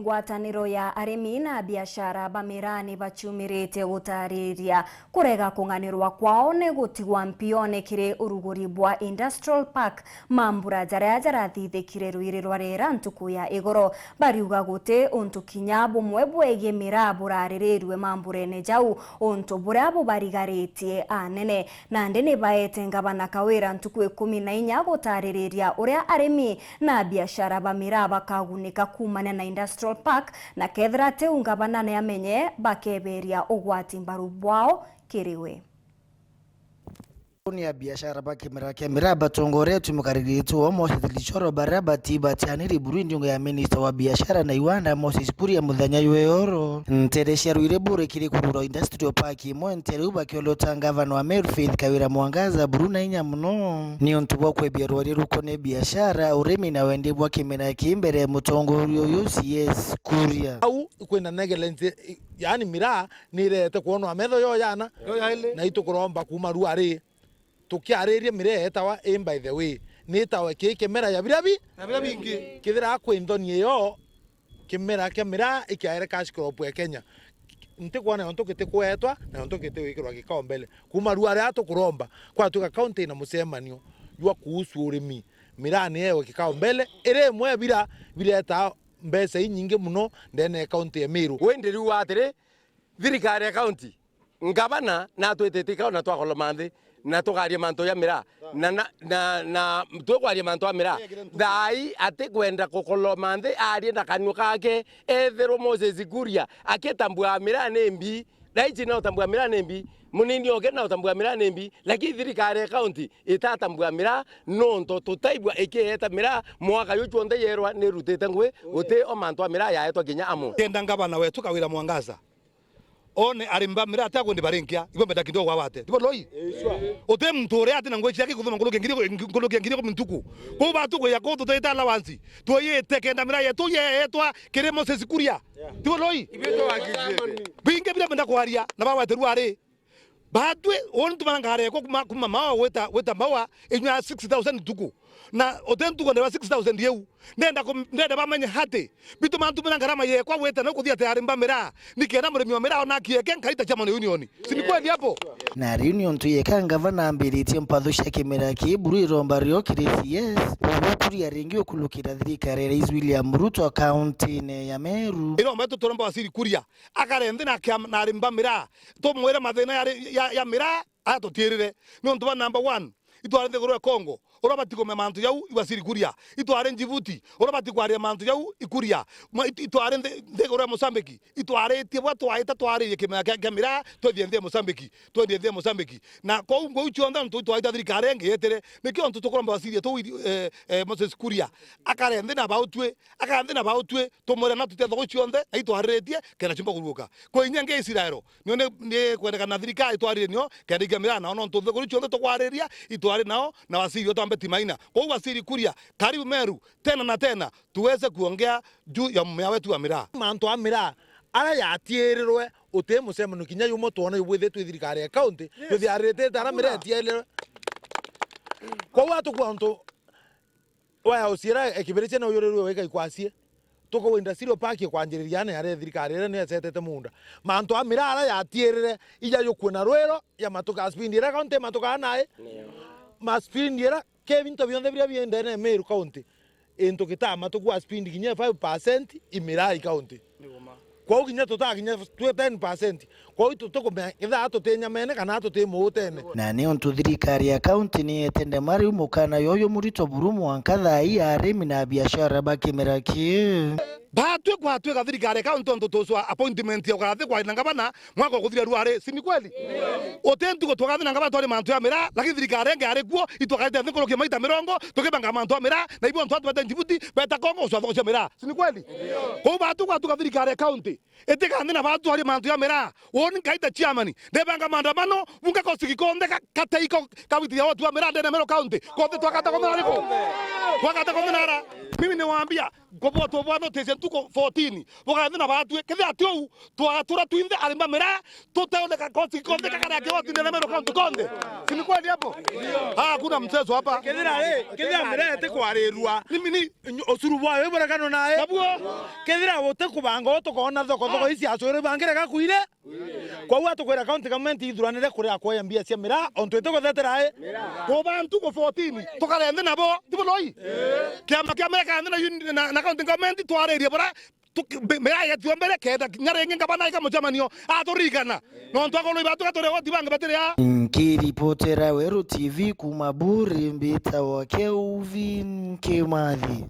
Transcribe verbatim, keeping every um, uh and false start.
Ngwataniro ya arimi na biashara ba miraa ni baciumirite gutariria kurega kung'anirwa kwao ni gutigwa mpione kiri uruguri bwa Industrial Park mambura jaria jarathithikire rwiri rwa Rera ntuku ya igoro. Bariuga guti untu kinya bumwe bwegie miraa buraririrue mamburene jau, untu buria bubarigaritie anene. Nandi ni baete ngavana Kawira ntuku ikumi na inya gutaririria uria arimi na biashara ba miraa bakagunika kuumania na Industrial Park, na kethira tiu ngavana ni amenye bakeberia ugwati mbaru bwao kiri we. Ni a biashara ba kimera kia miraa batongoretue mukariri wetu wao Moses Lichoro, baria bati batianiri buru ndiunga ya minista wa biashara na iwanda Moses Kuria muthenya jwa oro. Ntere cia rwiri buri kiri kurura Industrial Park imwe ntere u bakiolota ngavana wa Meru Faith Kawira Mwangaza buru na inya muno ni untu bwa kwebia rwari ruko ni biashara, urimi na wendi bwa kimera ki mbere mutongoria uyu C S Kuria. Au kwina negligence, yani miraa ni irete kwonwa metho yo jana. Yo yaili. Na itukuromba kuuma ruari tukiariria miraa etawa in by the way, ni itawe ki kimera ya biria bi. Na biria bingi. Kithira kwi nthoni iyo kimera kia miraa ikiaere cash crop e Kenya. Ntikwona yontu gitikwetwa na yontu gitiwikirwa kikao mbele. Kuuma ruari aa tukuromba kwatuika kaunti ina mucemanio jwa kuhusu urimi, miraa ni ewe kikao mbele, iri imwe bira bireta mbeca inyingi muno ndene ya kaunti ya Meru. Windi riu atiri, thirikari ya kaunti, ngavana natwitite ikao na twakoloma nthi na tukaria mantu ja miraa. Na, na, na, na twikwaria mantu ja miraa, thaai atikwenda kukoloma nthi arie na kanua kake, ethirwe Moses Kuria akitambua miraa ni mbi, na ici na utambua miraa ni mbi, munini oke na utambua miraa ni mbi, lakini thirikari ya kaunti itatambua miraa, nontu tutaigua ikieta miraa mwaka ju juonthe yerwa ni irutite ngui, guti o mantu a miraa yaetwa kinya amwe. Kenda ngavana wetu Kawira Mwangaza one arimi ba miraa atia kwendi barinkia, ibo mbenda kidogo wawate. Tibo loi? Uti muntu uria ati na ngui ciake ikuthuma nkuruki ngiri, nkuruki ngiri ikumi ntuku. Kou batu kuya kou tutete allowance. Tuyite kenda miraa yetu yeetwa kiri Moses Kuria. Tibo loi? Bingi biria mbenda kwaria na bawaterua ari. Batwi, uni tumana ngari yakwa kuma, kuma Maua gwita, gwita Maua, inywa six thousand ntuku. Na uti ntuku ndeba six thousand iu. Ndenda kum-, ndenda bamenye hati. Bitu mantumira ngarama yekwa gwita na kuthia tayari mba miraa. Nikenda murimi wa miraa ona akieke nkaita chairman union. Si ni kweli hapo? Na riu ni untu yeka ngavana ambiritie mpatho cia kimera ki buru iromba rio kiri C S. Baba Kuria ringi ukulukira thirikari ya Rais William Ruto kaunti-ini ya Meru. Iromba itu turomba wasiri Kuria. Akare nthi na kiam-, na arimi ba miraa, tumwire mathina ya, ya, ya miraa, atutiirire. Niuntu bwa number one, itwari nthiguru ya Congo, uria bati kumenya mantu jau, iwasiri Kuria. Itwari Djibouti, uria bati kwaria mantu jau, i Kuria. Ma-, it-, itwari nthi-, nthiguru ya Mozambique, itwaritie bwa twaita twaririe kimenya kia, kia miraa, twithie nthi ya Mozambique, twendie nthi ya Mozambique. Na kou nguu cionthe ntu twaita thirikari ingi yetire. Nikio ntu tukuromba wasiri tu, eh, eh, Moses Kuria, akare nthi na bautwi, akare nthi na bautwi, tumwire na tutia thoko cionthe, na itwariritie, kenda ciumba kuruuka. Kwi inya ngi Israel, nio ni, ni kwendekana thirikari itwarire nio, kenda ikamira nao, nontu nthiguru cionthe tukwariria, itwari nao, na wasiri wetu Ambeti Maina. Kou wasiri Kuria, karibu Meru, tena na tena, tuweze kuongea juu ya mmea wetu wa miraa. Mantu a miraa, ara yatiirirwe, uti mucemanio kinya jumwe twona jubwithitwe i thirikari ya county, tuthiaririte ara miraa itiarirwe. Kou atukua untu Waya uciira ekibiricia na uyurirwe wika ikwacie. Tukauga industrial park ikwanjiriria ana yari thirikari iria ni ecetete munda. Mantu a miraa ara yatiirire ija jukue na rwiro ya matuka, speed iria county matukaa nai. Nio. Ma speed iria ke binto bionthe biria bi ndene ya Meru county. Into kitaa matuku a speed kinya five percent i miraa i county. Kwou kinya tutakinya twi ten percent. Kwou itu tukumenya kethaa tutinyamene kana tuti muutene. Na ni untu thirikari ya kaunti ni yetende mariu mukana yoyo murito buru mwanka thaa ii arimi na biashara ba kimera kii. Batwi kwatwika thirikari ya kaunti untu tucwa appointment ya ukathi kwa na ngavana mwaka ukuthira ruari, si ni kweli? Uti ntuku tukathi na ngavana twari mantu ya miraa, lakini thirikari ingi ari kuo, itwakaite nthi nkuruki maita mirongo, tukibanga mantu ya miraa, na ibo antu atu bete Djibouti, beta Congo gucwa thoko cia miraa. Si ni kweli? Kou batu kwatuka thirikari ya county, itikanthi na batu ari mantu ya miraa. Woni nkaita chairman, ndebanga maandamano, bunga kosiki konthe ka-, kateiko kawitiria watu wa miraa ndene Meru county. Konthe twakata konthe na riko. Twakata konthe nara. Mimi niwaambia, ngobwa tubwa notice ntuku fourteen, bugathi na batwi, kethira ti uu, twatura twinthe arimi ba miraa, tuteoneka koti konthe kakara kigotini na Meru County konthe. Si ni kweli hapo? Ah, hakuna mchezo hapa. Kethira ri, kethira miraa itikwarirua. Mimi ni Nyo-, ucuru bwayo iburekano nae. Nabuo. Kethira utikubanga utukoona thoko thoko ici acwiri bangire gakuire. Kwou atukwira county government ithuranire kuria kwoya mbia cia miraa, ontu itikuthetera i. Kuba ntuku fourteen, tukarenthe nabo, ti buthoi? Kiama kia miraa kanthe na uni-, na, na county government twaririe bura, tuki-, mbi-, miraa igetua mbere, kenda kinya ringi ngabana ika mucemanio, aturigana. Nontu agurui batu gaturi goti bangi batiri a. Nkiripotera Weru T V kuma Buri, mbitagwa Kelvin Kimathi.